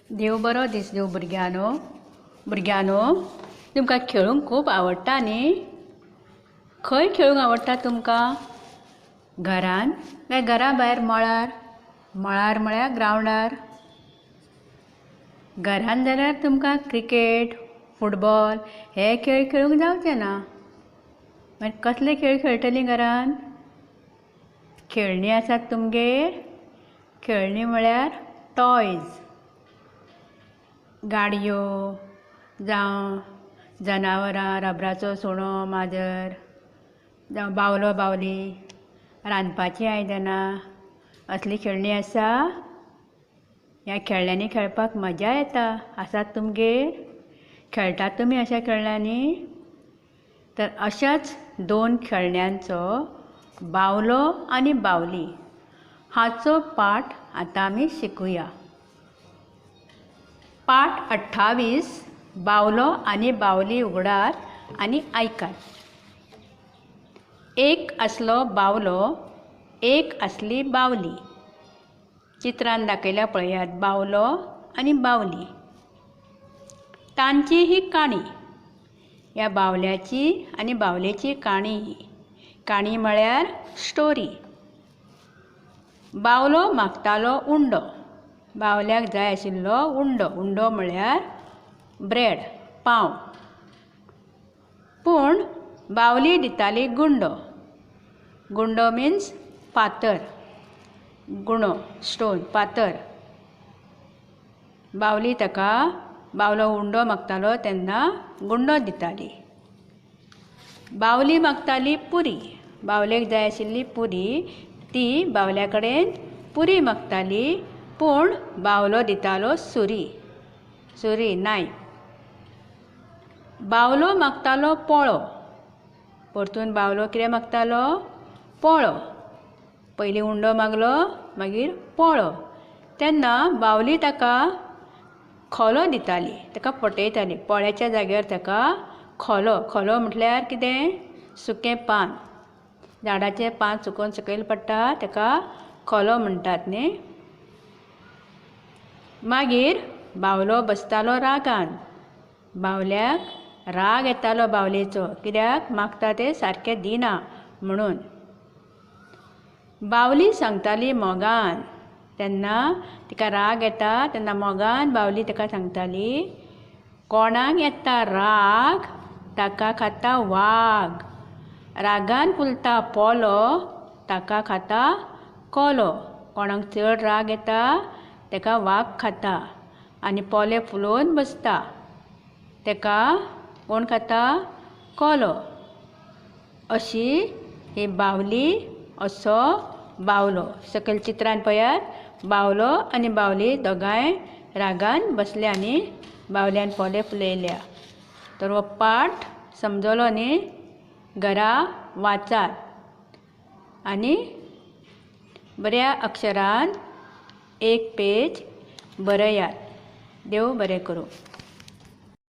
देव बरो दीस दिवं भुरग्यांनो. भुरग्यांनो, तुमकां खेळूंक खूब आवडटा न्ही? खंय खेळूंक आवडटा तुमकां? घरान काय घरा भायर मळार? मळार म्हळ्यार ग्रावंडार. घरान जाल्यार तुमकां क्रिकेट, फुटबॉल हे खेळ खेळूंक जावचे ना. मागीर कसले खेळ खेळटलीं घरान? खेळणीं आसात तुमगेर? खेळणीं म्हळ्यार टॉयज. गाडयो जावं जनावरां, रबराचो सुणो, माजर, जावं बावलो बावली, रांदपाचीं आयदनां, असलीं खेळणीं आसा? ह्या खेळण्यांनी खेळपाक मजा येता. आसात तुमगेर? खेळटात तुमी अशा खेळण्यांनी? तर अशाच दोन खेळण्यांचो बावलो आनी बावली हाचो पाठ आतां आमी शिकुया. पाठ 28, बावलो आनी बावली उगडात आनी आयकात. एक आसलो बावलो, एक आसली बावली. चित्रान दाखयल्या पळयात, बावलो आनी बावली. तांची ही काणी. ह्या बावल्याची आनी बावलेची काणी ही. काणी म्हळ्यार स्टोरी. बावलो मागतालो उंडो. बावल्याक जाय आशिल्लो उंडो. उंडो म्हळ्यार ब्रेड, पाव. पूण बावली दिताली गुंडो. गुंडो मिन्स फातर, गुणो, स्टोन, फातर. बावली ताका, बावलो उंडो मागतालो तेन्ना गुंडो दिताली. बावली मागताली पुरी. बावलेक जाय आशिल्ली पुरी. ती बावल्या कडेन पुरी मागताली, पूण बावलो दितालो सुरी. सुरी, नायफ. बावलो मागतालो पोळो. परतून बावलो कितें मागतालो? पोळो. पयलीं उंडो मागलो, मागीर पोळो. तेन्ना बावली ताका खोलो दिताली, ताका फटयताली. पोळ्याच्या जाग्यार ताका खोलो. खोलो म्हटल्यार कितें? सुकें पान. झाडाचें पान सुकोवन सकयल पडटा ताका खोलो म्हणटात न्ही. मागीर बावलो बसतालो रागान. बावल्याक राग येतालो बावलेचो, कित्याक मागता तें सारकें दिना म्हणून. बावली सांगताली मोगान. तेन्ना तिका राग येता तेन्ना मोगान बावली ताका सांगताली, कोणाक येता राग ताका खाता वाग, रागान फुलता पोलो ताका खाता कोलो. कोणाक चड राग येता ताका वाग खाता आनी पोले फुलोवन बसता, ताका कोण खाता? कोलो. अशी ही बावली, असो बावलो. सकयल चित्रान पळयात, बावलो आनी बावली दोगांय रागान बसल्या आनी बावल्यान पोले फुलयल्या. तर हो पाठ समजलो न्ही? घरा वाचात आनी बऱ्या अक्षरान एक पेज बरयात. देव बरें करूं.